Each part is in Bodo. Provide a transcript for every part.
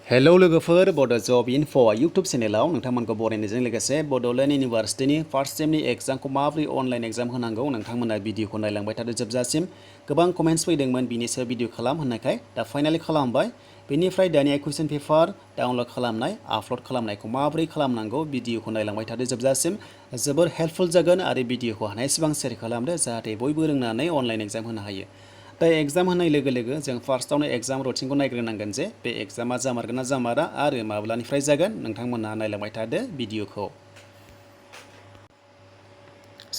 हेलौ लोगोफोर बड' जब इनफो इउटुब चेनेलाव नोंथांमोनखौ बरायनायजों लोगोसे बड'लेण्ड इउनिभार्सिटिनि फार्स्ट सेमनि एग्जामखौ माबोरै अनलाइन एग्जाम होनांगौ नोंथांमोना भिडिअखौ नायलांबाय थादो जोबजासिम गोबां कमेन्ट्स फैदोंमोन बिनि सायाव भिडिअ खालाम होननायखाय दा फाइनाली खालामबाय बेनिफ्राय दानिया कुइसन पेपार डाउनलड खालामनाय आपल'ड खालामनायखौ माबोरै खालामनांगौ भिडिअखौ नायलांबाय थादो जोबजासिम जोबोर हेल्पफुल जागोन आरो भिडिअखौ हानायसेबां शेयार खालामदो जाहाथे बयबो रोंनानै अनलाइन एग्जाम होनो हायो दा एग्जाम होनाय लोगो लोगो जों फार्स्टआवनो एग्जाम रुटिनखौ नायग्रोनांगोन जे बे एग्जामा जामारगोन ना जामारा आरो माब्लानिफ्राय जागोन नोंथांमोनहा नायलांबाय थादो भिडिअखौ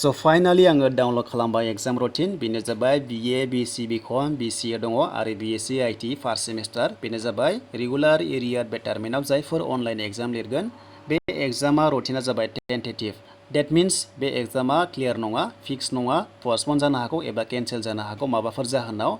स' फाइनालि आङो डाउनलड खालामबाय एग्जाम रुटिन बेनो जाबाय BA BC BCom BCA दङ आरो BSc IT फार्स्ट सेमिस्टार बेनो जाबाय रेगुलार एरिया बेटारमेन्टआव जायफोर अनलाइन एग्जाम लिरगोन बे एग्जामा रुटिना जाबाय टेन्टेटिभ डेट मिन्स बे एग्जामा क्लियार नङा फिक्स नङा पस्टपन जानो हागौ एबा केन्सेल जानो हागौ माबाफोर जाहोनाव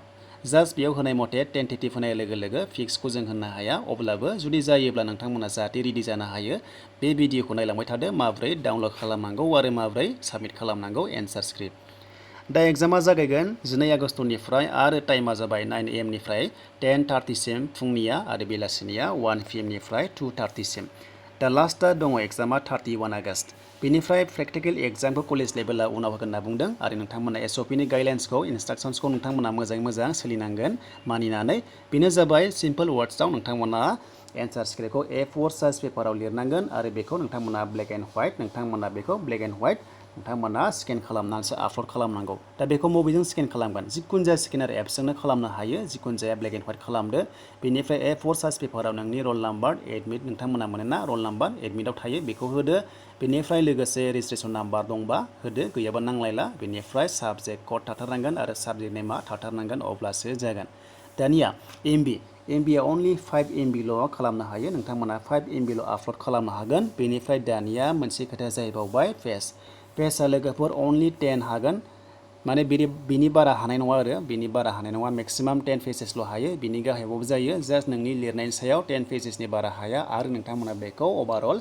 जास्ट बेयाव होनाय मथे टेन्टेटिभ होनाय लोगो लोगो फिक्सखौ जों होननो हाया अब्लाबो जुदि जायोब्ला नोंथांमोना जाहाथे रेडि जानो हायो बे भिडिअखौ नायलांबाय थादो माबोरै डाउनलड खालामनांगौ आरो माबोरै साबमिट खालामनांगौ एन्सार स्क्रिप्ट दा एग्जामा जागायगोन 12 आगस्टनिफ्राय आरो टाइमा जाबाय 9 AM निफ्राय 10:30 सिम फुंनिया आरो बेलासिनिया 1 PM निफ्राय 2:30 सिम दा लास्टआ दङ एग्जामा 31 आगस्ट बेनिफ्राय प्रेक्टिकेल एग्जामखौ कलेज लेभेला उनाव होगोन होनना बुंदों आरो नोंथांमोना SOPनि गाइडलाइन्सखौ इन्सट्राक्सन्सखौ नोंथांमोना मोजाङै मोजां सोलिनांगोन मानिनानै बेनो जाबाय सिम्पल वार्ड्सआव नोंथांमोना एन्सार स्क्रिप्टखौ A4 साइज पेपाराव लिरनांगोन आरो बेखौ नोंथांमोना ब्लेक एन्ड व्हाइट नोंथांमोना बेखौ ब्लेक एन्ड व्हाइट नोंथांमोना स्केन खालामनानैसो आपल'ड खालामनांगौ दा बेखौ मबेजों स्केन खालामगोन जिखुनु जाया स्केनार एप्सजोंनो खालामनो हायो जिखुनु जाया ब्लेक एन्ड व्हाइट खालामदो बेनिफ्राय A4 साइज पेपाराव नोंनि रल नाम्बार एडमिट नोंथांमोना मोनोना रल नाम्बार एडमिटआव थायो बेखौ होदो बेनिफ्राय लोगोसे रेजिस्ट्रेसन नाम्बार दंबा होदो गैयाबा नांलायला बेनिफ्राय साबजेक्ट कड थाथारनांगोन आरो साबजेक्ट नेमा थाथारनांगोन अब्लासो जागोन दानिया MBआ अनलि 5 MBल' खालामनो हायो नोंथांमोना 5 MBल' आपल'ड खालामनो हागोन बेनिफ्राय दानिया मोनसे खोथाया जाहैबावबाय पेजआ लोगोफोर अनलि 10 हागोन माने बिनि बारा हानाय नङा आरो बिनि बारा हानाय नङा मेक्सिमाम 10 पेजेसल' हायो बिनि गाहायावबो जायो जास्ट नोंनि लिरनायनि सायाव 10 पेजेसनि बारा हाया आरो नोंथांमोना बेखौ अभारअल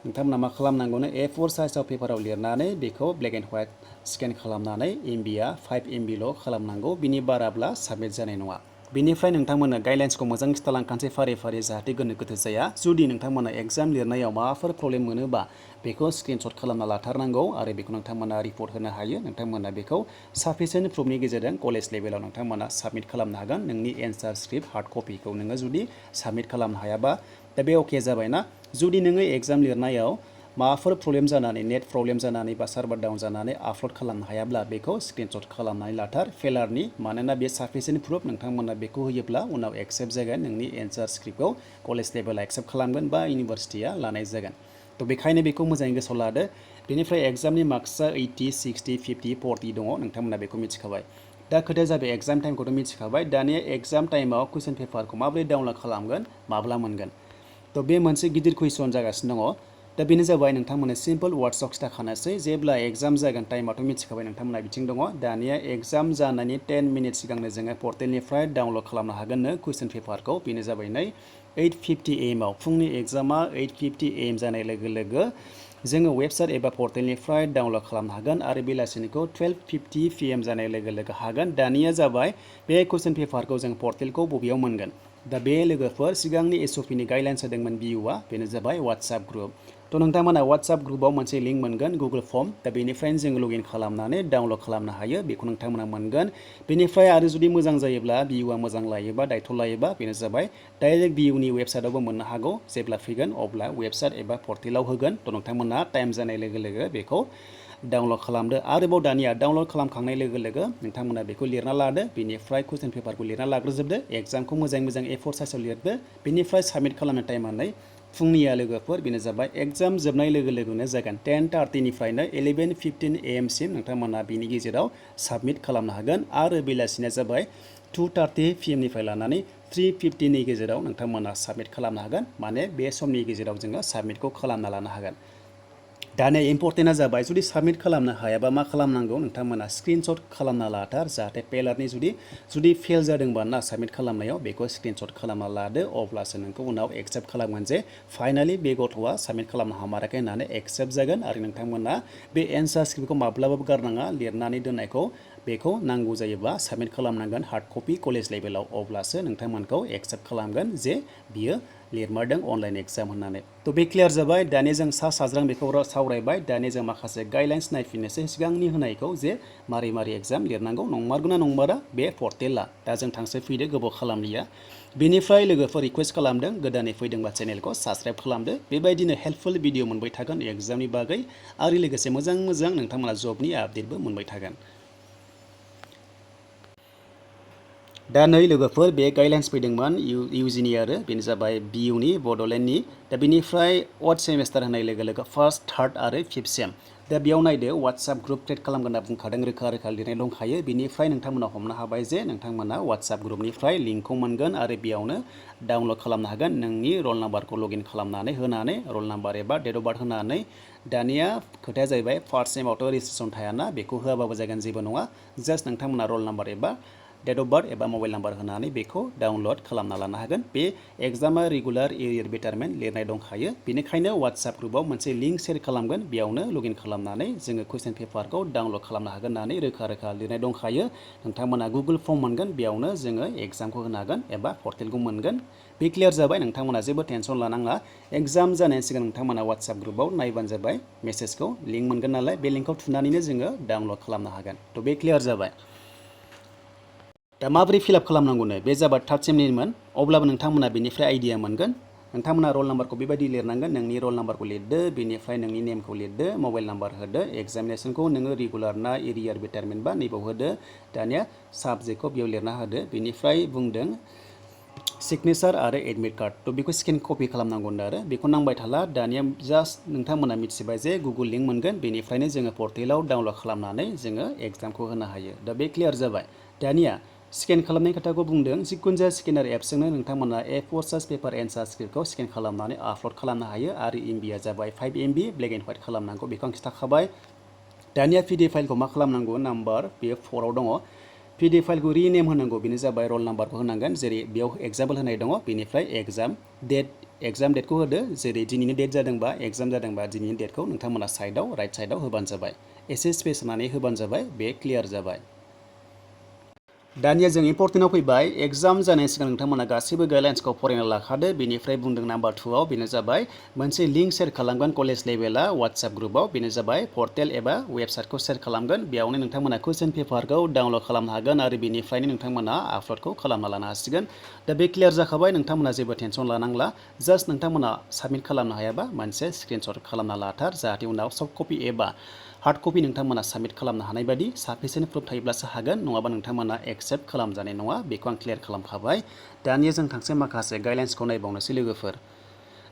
नोंथांमोना मा खालामनांगौनो A4 साइजआव पेपाराव लिरनानै बेखौ ब्लेक एन्ड व्हाइट स्केन खालामनानै MBआ 5 MBल' खालामनांगौ बिनि बाराब्ला साबमिट जानाय नङा बेनिफ्राय नोंथांमोना गाइडलाइन्सखौ मोजां खिथालांखानोसै फारि फारि जाहाथे गोनो गोथो जाया जुदि नोंथांमोना एग्जाम लिरनायाव माबाफोर प्रब्लेम मोनोबा बेखौ स्क्रिनशट खालामना लाथारनांगौ आरो बेखौ नोंथांमोना रिपर्ट होनो हायो नोंथांमोना बेखौ साफिसियेन्ट प्रुफनि गेजेरजों कलेज लेभेलाव नोंथांमोना साबमिट खालामनो हागोन नोंनि एन्सार स्क्रिप्ट हार्ड कपिखौ नोङो जुदि साबमिट खालामनो हायाबा दा बे अके जाबायना जुदि नोङो एग्जाम लिरनायाव माबाफोर प्रब्लेम जानानै नेट प्रब्लेम जानानै बा सार्भार डाउन जानानै आपल'ड खालामनो हायाब्ला बेखौ स्क्रिनशट खालामनानै लाथार फेलारनि मानोना बे साफिसियेन्ट प्रुफ नोंथांमोना बेखौ होयोब्ला उनाव एक्सेप्ट जागोन नोंनि एन्सार स्क्रिप्टखौ कलेज लेभेला एक्सेप्ट खालामगोन बा इउनिभार्सिटिया लानाय जागोन थ' बेखायनो बेखौ मोजाङै गोसोआव लादो बेनिफ्राय एग्जामनि मार्क्सआ 80 60 50 40 दङ नोंथांमोना बेखौ मिथिखाबाय दा खोथाया जाबाय एग्जाम टाइमखौथ' मिथिखाबाय दानिया एग्जाम टाइमाव कुइसन पेपारखौ माबोरै डाउनलड खालामगोन माब्ला मोनगोन थ' बे मोनसे गिदिर कुइसन जागासिनो दङ दा बेनो जाबाय नोंथांमोननो सिम्पल वार्ड्सआव खिथाखानोसै जेब्ला एग्जाम जागोन टाइमाथ' मिथिखाबाय नोंथांमोना बिथिं दङ दानिया एग्जाम जानायनि 10 मिनिट सिगांनो जोङो पर्टेलनिफ्राय डाउनलड खालामनो हागोननो कुइसन पेपारखौ बेनो जाबाय नै 8:50 AM आव फुंनि एग्जामा 8:50 AM जानाय लोगो लोगो जोङो वेबसाइट एबा पर्टेलनिफ्राय डाउनलड खालामनो हागोन आरो बेलासिनिखौ 12:50 PM जानाय लोगो लोगो हागोन दानिया जाबाय बे कुइसन पेपारखौ जों पर्टेलखौ बबेयाव मोनगोन दा बे लोगोफोर सिगांनि SOPनि गाइडलाइन्स होदोंमोन BUआ बेनो जाबाय WhatsApp ग्रुप थ' नोंथांमोना WhatsApp ग्रुपआव मोनसे लिंक मोनगोन गुगोल फर्म दा बेनिफ्रायनो जों लगिन खालामनानै डाउनलड खालामनो हायो बेखौ नोंथांमोना मोनगोन बेनिफ्राय आरो जुदि मोजां जायोब्ला BUआ मोजां लायोबा दायथ' लायोबा बेनो जाबाय डाइरेक्ट BUनि वेबसाइटआवबो मोननो हागौ जेब्ला फैगोन अब्ला वेबसाइट एबा पर्टेलाव होगोन थ' नोंथांमोना टाइम जानाय लोगो लोगो बेखौ डाउनलड खालामदो आरोबाव दानिया डाउनलड खालामखांनाय लोगो लोगो नोंथांमोना बेखौ लिरना लादो बेनिफ्राय कुइसन पेपारखौ लिरना लाग्रोजोबदो एग्जामखौ मोजाङै मोजां A4 साइजआव लिरदो बेनिफ्राय साबमिट खालामनो टाइमा नै फुंनिया लोगोफोर बेनो जाबाय एग्जाम जोबनाय लोगो लोगोनो जागोन 10:30 निफ्रायनो 11:15 AM सिम नोंथांमोना बेनि गेजेराव साबमिट खालामनो हागोन आरो बेलासिना जाबाय 2:30 PM निफ्राय लानानै 3:50 नि गेजेराव नोंथांमोना साबमिट खालामनो हागोन माने बे समनि गेजेराव जोङो साबमिटखौ खालामना लानो हागोन दानिया इम्पर्टेन्टआ जाबाय जुदि साबमिट खालामनो हायाबा मा खालामनांगौ नोंथांमोना स्क्रिनशट खालामना लाथार जाहाथे पेलारनि जुदि फेल जादोंबा ना साबमिट खालामनायाव बेखौ स्क्रिनशट खालामना लादो अब्लासो नोंखौ उनाव एक्सेप्ट खालामगोन जे फाइनालि बे गथ'आ साबमिट खालामनो हामाराखै होननानै एक्सेप्ट जागोन आरो नोंथांमोना बे एन्सार स्क्रिप्टखौ माब्लाबाबो गारनाङा लिरनानै दोननायखौ बेखौ नांगौ जायोब्ला साबमिट खालामनांगोन हार्ड कपि कलेज लेभेलाव अब्लासो नोंथांमोनखौ एक्सेप्ट खालामगोन जे बियो लिरमारदों अनलाइन एग्जाम होननानै थ' बे क्लियार जाबाय दानिया जों सा साज्रां बेखौ सावरायबाय दानिया जों माखासे गाइडलाइन्स नायफिननोसै सिगांनि होनायखौ जे मारै मारै एग्जाम लिरनांगौ नंमारगौना नंमारा बे पर्टेला दा जों थांसै फैदो गोबाव खालामलिया बेनिफ्राय लोगोफोर रिक्वेस्ट खालामदों गोदानै फैदोंबा चेनेलखौ साबस्क्राइब खालामदो बेबायदिनो हेल्पफुल भिडिअ मोनबाय थागोन एग्जामनि बागै आरो लोगोसे मोजां मोजां नोंथांमोना जबनि आपडेटबो मोनबाय थागोन दा नै लोगोफोर बे गाइडलाइन्स फैदोंमोन इउजिनि आरो बेनो जाबाय बिइउनि बड'लेण्डनि दा बेनिफ्राय अड सेमिस्टार होनाय लोगो लोगो फार्स्ट थार्ड आरो फिफ्थ सेम दा बेयाव नायदो वाट्सएप ग्रुप क्रिएट खालामगोन होनना बुंखादों रोखा रोखा लिरनाय दंखायो बेनिफ्राय नोंथांमोना हमनो हाबाय जे नोंथांमोना वाट्सएप ग्रुपनिफ्राय लिंकखौ मोनगोन आरो बेयावनो डाउनलड खालामनो हागोन नोंनि रल नाम्बारखौ लगइन खालामनानै होनानै रल नाम्बार एबा डेट अफ बार्थ होनानै दानिया खोथाया जाहैबाय फार्स्ट सेमावथ' रेजिस्ट्रेसन थायाना बेखौ होआबाबो जागोन जेबो नङा जास्ट नोंथांमोना रल नाम्बार एबा डेट अफ बार्थ एबा मबाइल नाम्बार होनानै बेखौ डाउनलड खालामना लानो हागोन बे एग्जामा रेगुलार एरियर बेटारमेन्ट लिरनाय दंखायो बेनिखायनो वाट्सएप ग्रुपआव मोनसे लिंक शेयार खालामगोन बेयावनो लगइन खालामनानै जोङो कुइसन पेपारखौ डाउनलड खालामनो हागोन होननानै रोखा रोखा लिरनाय दंखायो नोंथांमोना गुगोल फर्म मोनगोन बेयावनो जोङो एग्जामखौ होनो हागोन एबा पर्टेलखौ मोनगोन बे क्लियार जाबाय नोंथांमोना जेबो टेनसन लानांला एग्जाम जानायनि सिगां नोंथांमोना वाट्सएप ग्रुपआव नायबानो जाबाय मेसेजखौ लिंक मोनगोन नालाय बे लिंकखौ थुनानैनो जोङो डाउनलड खालामनो हागोन थ' बे क्लियार जाबाय दा माबोरै फिलआप खालामनांगौनो बे जाबाय थार्ड सेमनिमोन अब्लाबो नोंथांमोना बेनिफ्राय आइडिया मोनगोन नोंथांमोना रल नाम्बारखौ बेबायदि लिरनांगोन नोंनि रल नाम्बारखौ लिरदो बेनिफ्राय नोंनि नेमखौ लिरदो मबाइल नाम्बार होदो एग्जामिनेसनखौ नोङो रेगुलार ना एरियार बेटारमेन्ट बा नैबाव होदो दानिया साबजेक्टखौ बेयाव लिरना होदो बेनिफ्राय बुंदों सिगनेचार आरो एडमिट कार्ड थ' बेखौ स्केन कपि खालामनांगौ आरो बेखौ नांबाय थाला दानिया जास्ट नोंथांमोना मिथिबाय जे गुगोल लिंक मोनगोन बेनिफ्रायनो जोङो पर्टेलाव डाउनलड खालामनानै जोङो एग्जामखौ होनो हायो दा बे क्लियार जाबाय दानिया स्केन खालामनाय खोथाखौ बुंदों जिखुनु जाया स्केनार एप्सजोंनो नोंथांमोना A4 साइज पेपार एन्सार स्क्रिप्टखौ स्केन खालामनानै आपल'ड खालामनो हायो आरो एमबिआ जाबाय 5 MB ब्लेक एन्ड व्हाइट खालामनांगौ बेखौ आं खिथाखाबाय दानिया PDF फाइलखौ मा खालामनांगौ नाम्बार बेयो 4 आव दङ PDF फाइलखौ रिनेम होनांगौ बेनो जाबाय रल नाम्बारखौ होनांगोन जेरै बेयाव एग्जाम्पल होनाय दङ बेनिफ्राय एग्जाम डेटखौ होदो जेरै दिनैनि डेट जादोंबा एग्जाम जादोंबा दिनैनि डेटखौ नोंथांमोना साइडआव राइट साइडआव होबानो जाबाय एसे स्पेस होनानै होबानो जाबाय बे क्लियार जाबाय दानिया जों इम्पर्टेन्टआव फैबाय एग्जाम जानायनि सिगां नोंथांमोना गासैबो गाइडलाइन्सखौ फरायना लाखादो बेनिफ्राय बुंदों नाम्बार 2 आव बेनो जाबाय मोनसे लिंक शेयार खालामगोन कलेज लेभेला वाट्सएप ग्रुपआव बेनो जाबाय पर्टेल एबा वेबसाइटखौ शेयार खालामगोन बेयावनो नोंथांमोना कुइसन पेपारखौ डाउनलड खालामनो हागोन आरो बेनिफ्रायनो नोंथांमोना आपल'डखौ खालामना लानो हासिगोन दा बे क्लियार जाखाबाय नोंथांमोना जेबो टेनसन लानांला जास्ट नोंथांमोना साबमिट खालामनो हायाबा मोनसे स्क्रिनशट खालामना लाथार जाहाथे उनाव सफ्ट कपि एबा हार्ड कपि नोंथांमोना साबमिट खालामनो हानाय बायदि साफिसियेन्ट प्रुफ थायोब्लासो हागोन नङाबा नोंथांमोना एक्सेप्ट खालामजानाय नङा बेखौ आं क्लियार खालामखाबाय दानिया जों थांसै माखासे गाइडलाइन्सखौ नायबावनोसै लोगोफोर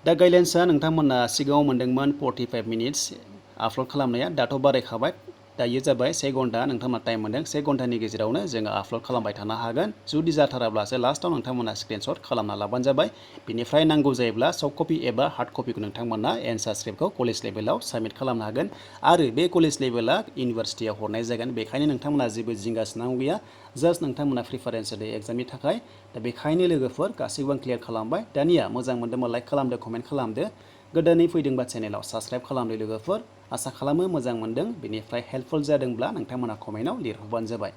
दा गाइडलाइन्सआ नोंथांमोना सिगाङाव मोनदोंमोन 45 मिनिट्स आपल'ड खालामनाया दाथ' बारायखाबाय दायो जाबाय 1 घन्टा नोंथांमोना टाइम मोनदों 1 घन्टानि गेजेरावनो जोङो आपल'ड खालामबाय थानो हागोन जुदि जाथाराब्लासो लास्टआव नोंथांमोना स्क्रिनशट खालामना लाबानो जाबाय बेनिफ्राय नांगौ जायोब्ला सफ्ट कपि एबा हार्ड कपिखौ नोंथांमोना एन्सार स्क्रिप्टखौ कलेज लेभेलाव साबमिट खालामनो हागोन आरो बे कलेज लेभेला इउनिभारसिटियाव हरनाय जागोन बेखायनो नोंथांमोना जेबो जिंगासिनांगौ गैया जास्ट नोंथांमोना प्रिफारेन्स होदो एग्जामनि थाखाय दा बेखायनो लोगोफोर गासैबो आं क्लियार खालामबाय दानिया मोजां मोनदोंबा लाइक खालामदो कमेन्ट खालामदो गोदानै फैदोंबा चेनेलाव साबस्क्राइब खालामदो लोगोफोर आसा खालामो मोजां मोनदों बेनिफ्राय हेल्पफुल जादोंब्ला नोंथांमोना कमेन्टआव लिरहरबानो जाबाय